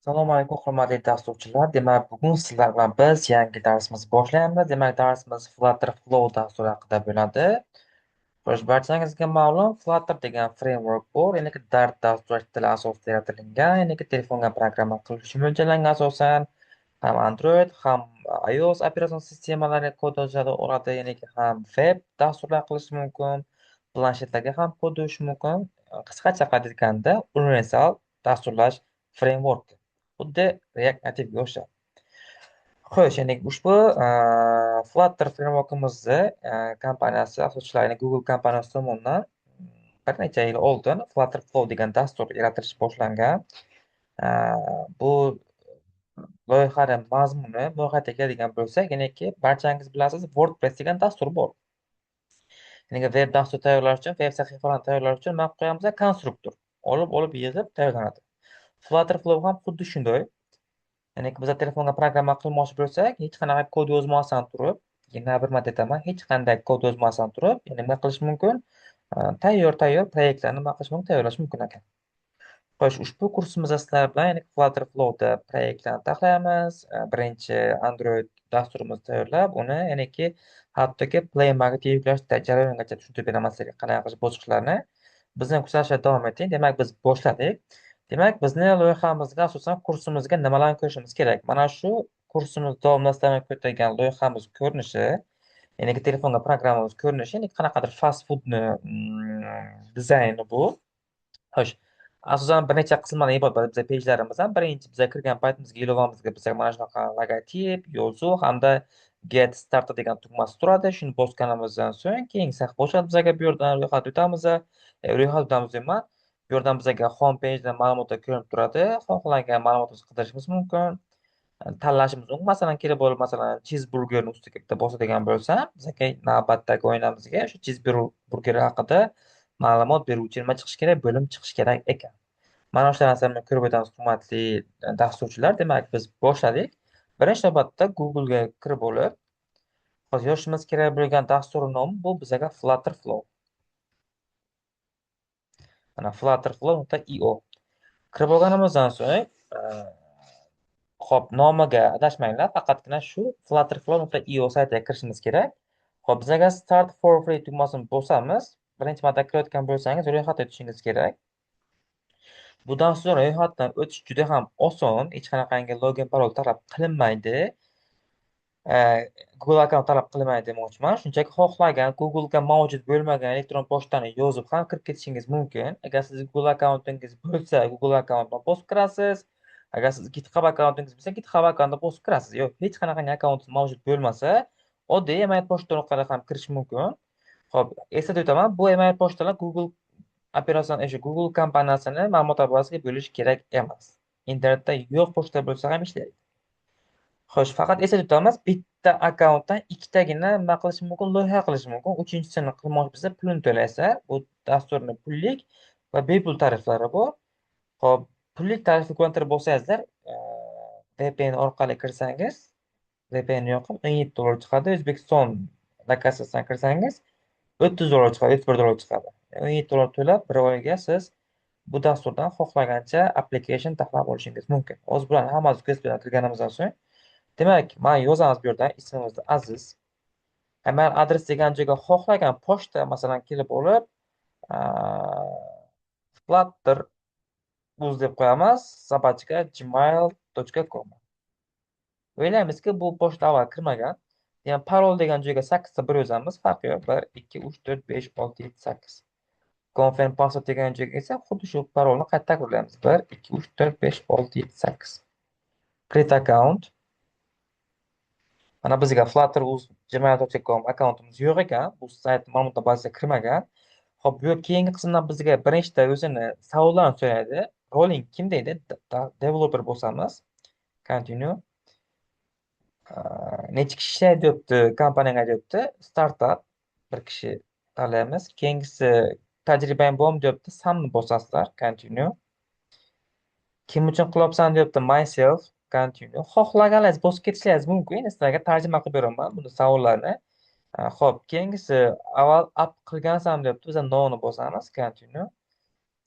Assalomu alaykum, hurmatli dasturchilar. Demak, bugun sizlar bilan biz yangi darsimizni boshlaymiz. Demak, darsimiz Flutter Flow dasturi haqida bo'ladi. Xo'sh, barchangizga ma'lum, Flutter degan framework bor, ya'ni Dart dasturlash tili asosida yaratilgan, ya'ni telefonga programma qilish uchun mo'ljallangan asosan ham Android, ham iOS operatsion sistemalariga kod yozadi oladi, ya'ni ham web dasturlar qilish mumkin, planshetlarga ham kod yozish mumkin. Qisqacha aytganda, universal dasturlash framework. Xuddi React Native'ga o'xshab. Xo'sh, ya'ni ushbu Flutter frameworkimizni kompaniyasi asoschilari, ya'ni Google kompaniyasi tomonidan bir necha yil oldin Flutter Flow degan dastur yaratilish boshlangan. Bu loyihani mazmuni mohiyatiga keladigan bo'lsak, ya'niki barchangiz bilasiz, WordPress degan dastur bor. Ya'ni web dastur tayyorlash uchun, web sahifalarni tayyorlash uchun nima qo'yamiz? Konstruktor. Olib yig'ib tayyorlanadi. Flutter Flow ham xuddi shunday. Ya'ni biz telefonga programma qilmoqchi bo'lsak, hech qanaqa kod yozmasdan turib, yana bir marta aytaman, hech qanday kod yozmasdan turib, ya'ni nima qilish mumkin? Tayyor proyektlarni nima qilish mumkin? Tayyorlash mumkin ekan. Xo'sh, ushbu kursimizda sizlar bilan, ya'ni Flutter Flowda proyektlarni taxlaymiz. Birinchi Android dasturimizni tayyorlab, uni ya'niki hattoki Play Marketga yuklash jarayonigacha tushuntirib beraman sizlarga qanaqa qilish bosqichlarni. Bizni kuzatishda davom eting. Demak, biz boshladik. Demak, bizni loyihamizga asosan kursimizga nimalarni ko'rishimiz kerak? Mana shu kursimiz davomida sizlar ko'targan loyihamiz ko'rinishi, ya'ni telefonga programmamiz ko'rinishi, ya'ni qanaqadir fast foodni dizayni bu. Xo'sh, asosan bir necha qismdan iborat biza page'larimiz ham. Birinchi biza kirgan paytimizga ilovamizga bizga mana shunaqa logotip, yozuv hamda Get Started degan tugmasi turadi. Shuni bosganimizdan so'ng keyingi sahifa ochiladi bizga. Bu yerdan ro'yxat o'tamiz. Ro'yxat o'tamiz deyman. Bu yerdan bizga home page'dan ma'lumotlar ko'rinib turadi. Xohlagan ma'lumotimizni qidirishimiz mumkin. Tanlashimiz mumkin. Masalan, kelib bo'lib, masalan, cheeseburgerni ustiga bitta bosadigan bo'lsam, bizga navbatdagi oynamizga shu cheeseburger haqida ma'lumot beruvchi nima chiqishi kerak, bo'lim chiqishi kerak ekan. Mana shu narsani ko'rib o'tamiz, hurmatli dasturchilar. Demak, biz boshladik. Birinchi navbatda Google'ga kirib olib, hozir yozishimiz kerak bo'lgan dastur nomi bu bizaga Flutter Flow. Mana flutterflow.io. Kirib olganimizdan so'ng, xo'p, nomiga adashmanglar, faqatgina shu flutterflow.io saytiga kirishimiz kerak. Xo'p, bizaga Start for Free tugmasini bosamiz. Birinchi marta kirayotgan bo'lsangiz, ro'yxatdan o'tishingiz kerak. Bu dastur ro'yxatdan o'tish juda ham oson, hech qanaqangi login parol talab qilinmaydi. Google akkaunt talab qilinmaydi demoqchiman. Shunchaki xohlagan Google'ga mavjud bo'lmagan elektron pochtani yozib ham kirib ketishingiz mumkin. Agar siz Google akkauntingiz bo'lsa, Google akkauntni bosib kirasiz. Agar siz GitHub akkauntingiz bo'lsa, GitHub akkauntni bosib kirasiz. Yo'q, hech qanaqangi akkauntingiz mavjud bo'lmasa, oddiy email pochta orqali ham kirish mumkin. Xo'p, eslatib o'taman, bu email pochtalar Google operatsion, o'sha Google kompaniyasini ma'lumotlar bazasiga bo'lishi kerak emas. Internetda yo'q pochta bo'lsa ham ishlaydi. Xo'sh, faqat eslatib o'tamiz, bitta akkauntdan ikkitagina nima qilish mumkin, loyiha qilish mumkin. Uchinchisini qilmoqchi bo'lsa, pulini to'laysiz. Bu dasturni pullik va bepul tariflari bor. Xo'p, pullik tarifni ko'ntirib bo'lsangizlar, VPN orqali kirsangiz, VPN yoqib 17 dollar chiqadi. O'zbekiston lokatsiyasidan kirsangiz 30 dollar chiqadi, 31 dollar chiqadi. 17 dollar to'lab bir oyga siz bu dasturdan xohlagancha application taxlab olishingiz mumkin. Hozir bularni hammasi ko'z bilan kirganimizdan so'ng, demak, mana yozamiz bu yerdan ismimizni Aziz. Email adres degan joyga xohlagan pochta, masalan, kelib olib, flutter uz deb qo'yamiz, @gmail.com. O'ylaymizki, bu pochta avval kirmagan. Demak, parol degan joyga sakkizta bir yozamiz, farqi yo'q. 1, 2, 3, 4, 5, 6, 7, 8. Confirm password degan joyga esa xuddi shu parolni qayta takrorlaymiz. 1, 2, 3, 4, 5, 6, 7, 8. Create account. Mana bizga Flutter uz gmail.com akkauntimiz yo'q ekan. Bu sayt ma'lumotlar bazasiga kirmagan. Xo'p, bu keyingi qismdan bizga birinchida o'zini savollarni so'raydi. Roling kim deydi? Developer bo'lsamiz. Continue. Necha kishi ishlaydi deyapti, kompaniyaga deyapti. Startup bir kishi tanlaymiz. Keyingisi tajribang bormi deyapti. Some'ni bosasizlar. Continue. Kim uchun qilyapsan deyapti. Myself. Continue. Xohlaganlaringiz bosib ketishlaringiz mumkin. Endi sizlarga tarjima qilib beraman buni savollarni. Xo'p, keyingisi avval app qilgansan deyapti. Biz no'ni bosamiz. Continue.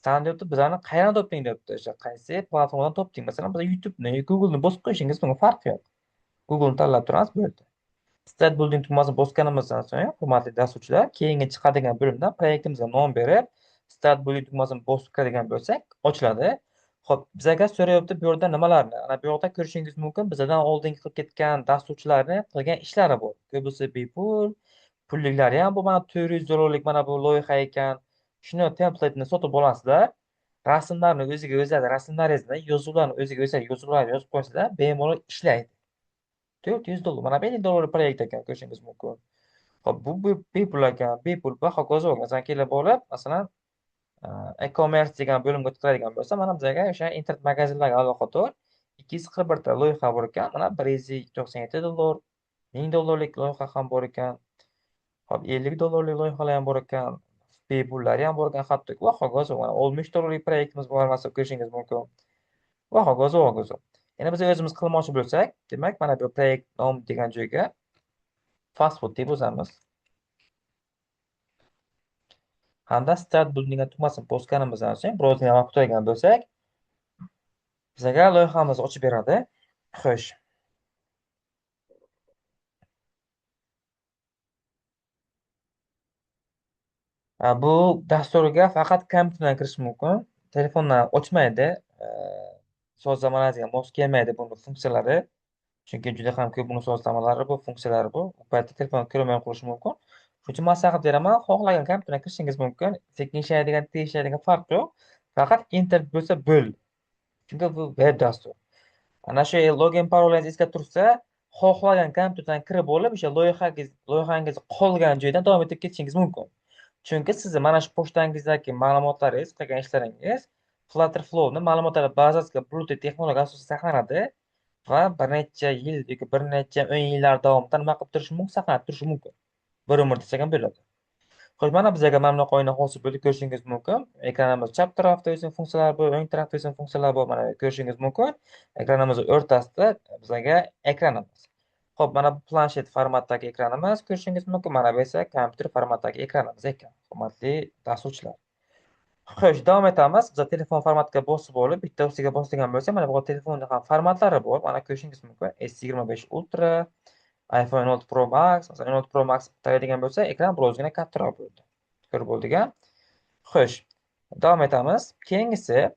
San deyapti, bizani qayerdan topding deyapti. O'sha qaysi platformadan topding? Masalan, biz YouTube'ni, Google'ni bosib qo'yishingiz bunga farqi yo'q. Google'ni tanlab turamiz, bo'ldi. Start building tugmasini bosganimizdan so'ng, hurmatli dasturchilar, keyingi chiqadigan bo'limdan proyektimizga nom berib, Start building tugmasini bosib kiradigan bo'lsak, ochiladi. Xo'p, bizaga so'rayapti bu yerda nimalarni? Ana bu yoqda ko'rishingiz mumkin, bizdan oldingi qilib ketgan dasturchilarni qilgan ishlari bor. Ko'pisi bepul, pulliklari ham bu mana 400 dollarlik mana bu loyiha ekan. Shuni template'ni sotib olasizlar. Rasmlarni o'ziga o'zadi, rasmlaringizni, yozuvlarni o'ziga o'zadi, yozuvlarni yozib qo'ysanglar, bemalol ishlaydi. 400 dollar. Mana 50 dollar proyekt ekan, ko'rishingiz mumkin. Xo'p, bu bepul ekan, bepul va hokazo. Masalan, kelib olib, masalan, e-commerce degan bo'limga tiqiladigan bo'lsa, mana bizga o'sha internet magazinlarga aloqador 241 ta loyiha bor ekan. Mana 197 dollar, 1000 dollarlik loyiha ham bor ekan. Xo'p, 50 dollarlik loyihalar ham bor ekan. Bepullari ham bor ekan, hattoki va hokazo. Mana 60 dollarlik proyektimiz bor, masalan, ko'rishingiz mumkin. Va hokazo, va hokazo. Endi biz o'zimiz qilmoqchi bo'lsak, demak, mana bu proyekt nom degan joyga fast food deb yozamiz. Hamda start building tugmasini bosganimizdan so'ng birozgina vaqt kutadigan bo'lsak, bizga loyihamizni ochib beradi. Xo'sh. Bu dasturga faqat kompyuterdan kirish mumkin. Telefondan ochmaydi. Sozlamalariga mos kelmaydi buni funksiyalari. Chunki juda ham ko'p buni sozlamalari bu, funksiyalari bu. U paytda telefon ko'rmay qolishi mumkin. Shuning uchun maslahat beraman, xohlagan kompyuterdan kirishingiz mumkin. Sekin ishlaydigan, tez ishlaydigan farq yo'q. Faqat internet bo'lsa bo'ldi. Chunki bu web dastur. Ana shu login parolingiz esga tursa, xohlagan kompyuterdan kirib olib, o'sha loyihangiz qolgan joydan davom etib ketishingiz mumkin. Chunki sizni mana shu pochtangizdagi ma'lumotlaringiz, qilgan ishlaringiz Flutter Flow'ni ma'lumotlar bazasiga Bluetooth texnologiyasi asosida saqlanadi va bir necha yil yoki bir necha o'n yillar davomida nima qilib turishi mumkin, saqlanib turishi mumkin. Bir umr desak ham bo'ladi. Xo'sh, mana bizga mana bunaqa oyna hosil bo'ldi, ko'rishingiz mumkin. Ekranimiz chap tarafda o'zining funksiyalari bor, o'ng tarafda o'zining funksiyalari bor, mana ko'rishingiz mumkin. Ekranimiz o'rtasida bizga ekranimiz. Xo'p, mana bu planshet formatdagi ekranimiz ko'rishingiz mumkin. Mana bu esa kompyuter formatdagi ekranimiz ekan, hurmatli dasturchilar. Xo'sh, davom etamiz. Biz telefon formatiga bosib olib, bitta ustiga bosgan bo'lsak, mana bu telefonning ham formatlari bor. Mana ko'rishingiz mumkin. S25 Ultra, iPhone 16 Pro Max, masalan 16 Pro Max tayyorlagan bo'lsa, ekran birozgina kattaroq bo'ldi. Ko'rib bo'ldik, ha? Xo'sh, davom etamiz. Keyingisi,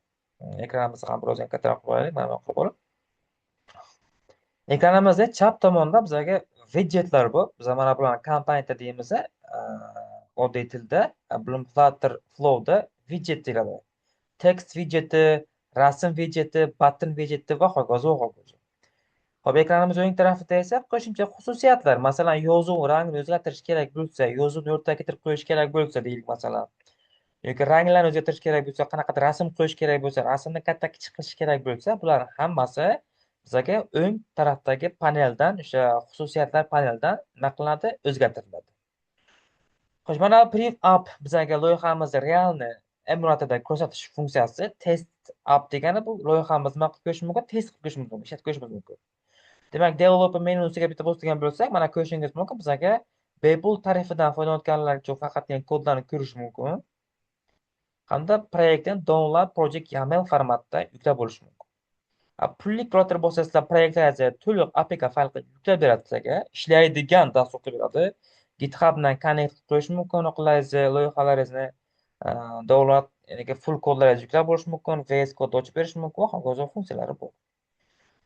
ekranimizni ham birozgina kattaroq qilib olaylik, mana bu qilib olib. Ekranimizda chap tomonda bizlarga widgetlar bor. Biz mana bularni komponentlar deymiz, oddiy tilda, Bloom Flutter Flow'da widget deyiladi. Text widgeti, rasm widgeti, button widgeti va hokazo va hokazo. Xo'p, ekranimiz o'ng tarafida esa qo'shimcha xususiyatlar, masalan, yozuv rangini o'zgartirish kerak bo'lsa, yozuvni o'rtaga keltirib qo'yish kerak bo'lsa deylik masalan, yoki ranglarni o'zgartirish kerak bo'lsa, qanaqadir rasm qo'yish kerak bo'lsa, rasmni katta kichik qilish kerak bo'lsa, bular hammasi bizga o'ng tarafdagi paneldan, o'sha xususiyatlar panelidan nima qilinadi, o'zgartiriladi. Xo'sh, mana Preview App bizga loyihamizni realni emulatorda ko'rsatish funksiyasi. Test app degani bu loyihamizni nima qilib ko'rish mumkin, test qilib ko'rish mumkin, ishlatib ko'rish mumkin. Demak, developer menusiga bitta bosgan bo'lsak, mana ko'rishingiz mumkin, bizga bepul tarifidan foydalanayotganlar uchun faqatgina kodlarni ko'rish mumkin. Hamda proyektni download project YAML formatda yuklab olish mumkin. Pullik Flutter bo'lsa, sizlar proyektlaringizni to'liq APK fayl qilib yuklab beradi sizlarga, ishlaydigan dastur qilib beradi. GitHub bilan connect qilib qo'yish mumkin, loyihalaringizni, loyihalaringizni, download, ya'ni full kodlaringizni yuklab olish mumkin, VS Code ochib berish mumkin va hokazo funksiyalari bor.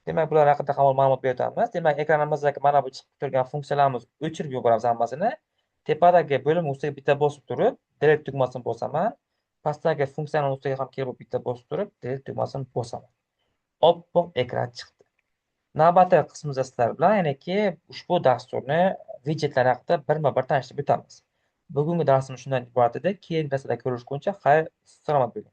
Demak, bular haqida ham ma'lumot beramiz. Demak, ekranimizdagi mana bu chiqib turgan funksiyalarimiz o'chirib yuboramiz hammasini. Tepadagi bo'lim ustiga bitta bosib turib, delete tugmasini bosaman. Pastdagi funksiyaning ustiga ham kelib bitta bosib turib, delete tugmasini bosaman. Oppoq ekran chiqdi. Navbatdagi qismimizda sizlar bilan ya'niki ushbu dasturni widgetlar haqida birma-bir tanishtirib o'tamiz. Bugungi darsimiz shundan iborat edi. Keyingi darsda ko'rishguncha xayr, salomat bo'ling.